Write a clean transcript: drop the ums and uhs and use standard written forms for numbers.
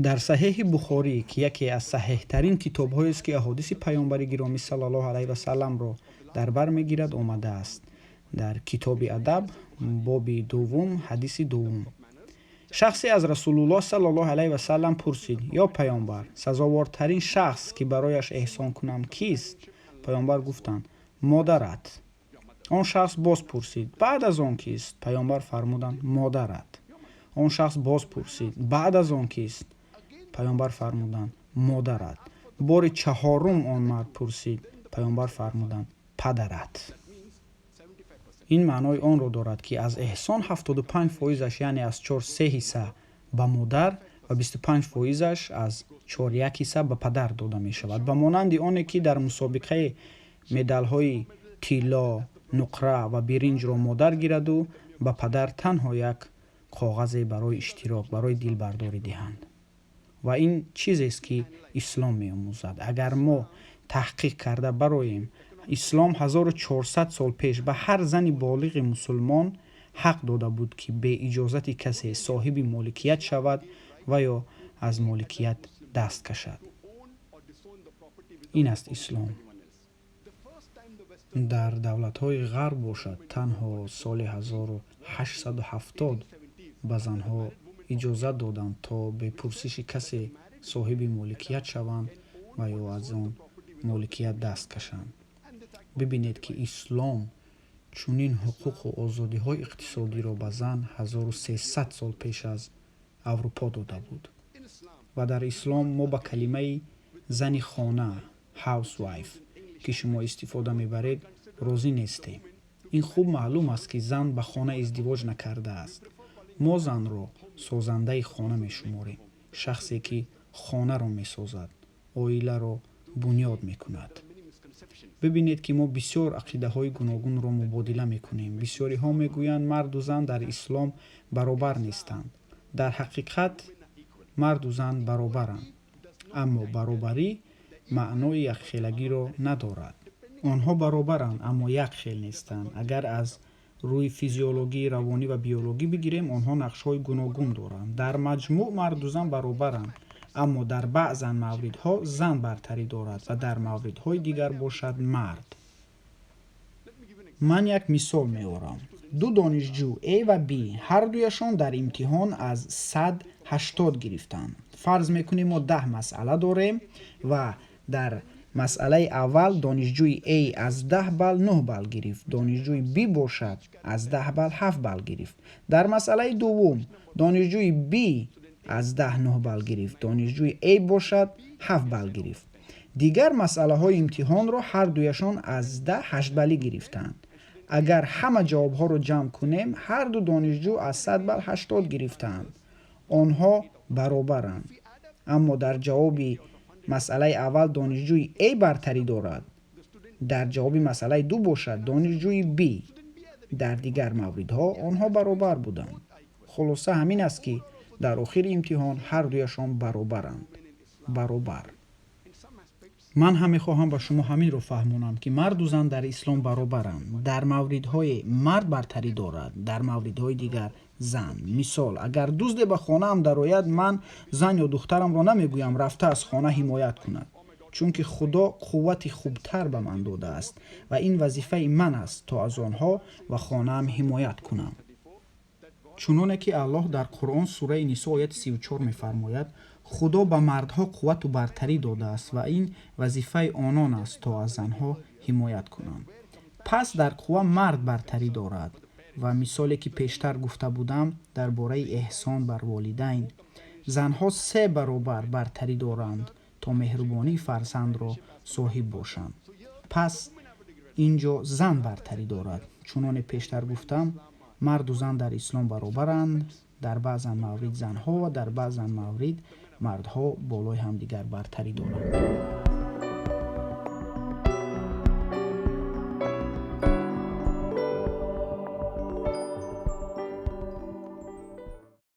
Дар Саҳеҳи Бухорӣ, ки яке аз саҳеҳтарин китобҳоест, ки аҳодиси паёмбари гиромӣ саллаллоҳу алайҳи васалламро дар бар мегирад, омадааст дар Китоби адаб, боби дуввум, ҳадиси дуввум: шахсе аз Расулуллоҳ саллаллоҳу алайҳи васаллам пурсид: «Ё паёмбар, сазовортарин шахс, ки барояш эҳсон кунам, кист?» Паёмбар гуфтанд: «Модарат». Он шахс боз пурсид: «Баъд аз он кист?» Паёмбар фармуданд: «Модарат». Он шахс боз пурсид: «Баъд аз он кист?» Паёмбар фармуданд: «Модарат». Бори чаҳорум он мард пурсид, паёмбар фармуданд: «Падарат». Ин маънои онро дорад, ки аз эҳсон 75 фоизаш, яъне аз чор се ҳисса ба модар ва 25 фоизаш, аз чор як ҳисса, ба падар дода мешавад. Ба монанди оне ки дар мусобиқаи медалҳои тилло, нуқра ва биринҷро модар гираду ба падар танҳо як коғазе барои иштирок, барои дилбардорӣ диҳанд. Ва ин чизест, ки ислом меомӯзад. Агар мо таҳқиқ карда бароем, ислом 1400 сол пеш ба ҳар зани болиғи мусулмон ҳақ дода буд, ки бе иҷозати касе соҳиби моликият шавад ва ё аз моликият даст кашад. Ин аст ислом. Дар давлатҳои ғарб бошад, танҳо соли 1870 ба занҳо иҷозат доданд, то бе пурсиши касе соҳиби моликият шаванд ва ё аз он моликият даст кашанд. Бибинед, ки ислом чунин ҳуқуқу озодиҳои иқтисодиро ба зан 1300 сол пеш аз Аврупо дода буд. Ва дар ислом мо ба калимаи зани хона, housewife, ки шумо истифода мебаред, розӣ нестем. Ин хуб маълум аст, ки зан ба хона издивоҷ накардааст. Мо занро созандаи хона мешуморем, шахсе ки хонаро месозад, оиларо бунёд мекунад. Бибинед, ки мо бисёр ақидаҳои гуногунро мубодила мекунем. Бисёриҳо мегӯянд, марду зан дар ислом баробар нестанд. Дар ҳақиқат марду зан баробаранд, аммо баробарӣ маънои якхелагиро надорад. Онҳо баробаранд, аммо як хел нестанд. Агар аз рӯи физиологӣ, равонӣ ва биологӣ бигирем, онҳо нақшҳои гуногун доранд. Дар маҷмӯъ марду зан баробаранд, аммо дар баъзан мавридҳо зан бартарӣ дорад ва дар мавридҳои дигар бошад мард. Ман як мисол меорам. Ду донишҷӯ, А ва Б, ҳардуяшон дар имтиҳон аз 100 80 гирифтанд. Фарз мекунем, мо 10 масъала дорем ва дар масъалаи аввал донишҷӯи А аз 10 балл 9 балл гирифт, донишҷӯи Б бошад, аз 10 балл 7 балл гирифт. Дар масъалаи дуввум донишҷӯи Б аз 10 9 балл гирифт, донишҷӯи А бошад, 7 балл гирифт. Дигар масъалаҳои имтиҳонро ҳардуяшон аз 10 ҳаштбаллӣ гирифтанд. Агар ҳама ҷавобҳоро ҷамъ кунем, ҳарду донишҷӯ аз 100 балл 80 гирифтаанд. Онҳо баробаранд, аммо дар ҷавоби масъалаи аввал донишҷӯи А бартарӣ дорад, дар ҷавоби масъалаи ду бошад, донишҷӯи Б. Дар дигар мавридҳо онҳо баробар буданд. Хулоса ҳамин аст, ки дар охири имтиҳон ҳардуяшон баробаранд, баробар. Ман ҳам мехоҳам ба шумо ҳаминро фаҳмонам, ки марду зан дар ислом баробаранд. Дар мавридҳое мард бартарӣ дорад, дар мавридҳои дигар зан. Мисол, агар дузде ба хонаам дарояд, ман зан ё духтарамро намегӯям рафта аз хона ҳимоят кунад, чунки Худо қуввати хубтар ба ман додааст ва ин вазифаи ман аст, то аз онҳо ва хонаам ҳимоят кунам. Чуноне ки Аллоҳ дар Қуръон, сураи Нисо, ояти 34 мефармояд: «Худо ба мардҳо қуввату бартарӣ додааст ва ин вазифаи онон аст, то аз занҳо ҳимоят кунанд». Пас дар қувва мард бартарӣ дорад. Ва мисоле ки пештар гуфта будам дар бораи эҳсон бар волидайн, занҳо се баробар бартарӣ доранд, то меҳрубонии фарзандро соҳиб бошанд. Пас ин ҷо зан бартарӣ дорад. Чуноне пештар гуфтам, марду зан дар ислом баробаранд. Дар баъзан маврид занҳо ва дар баъзан маврид мардҳо болои ҳамдигар бартарӣ доранд.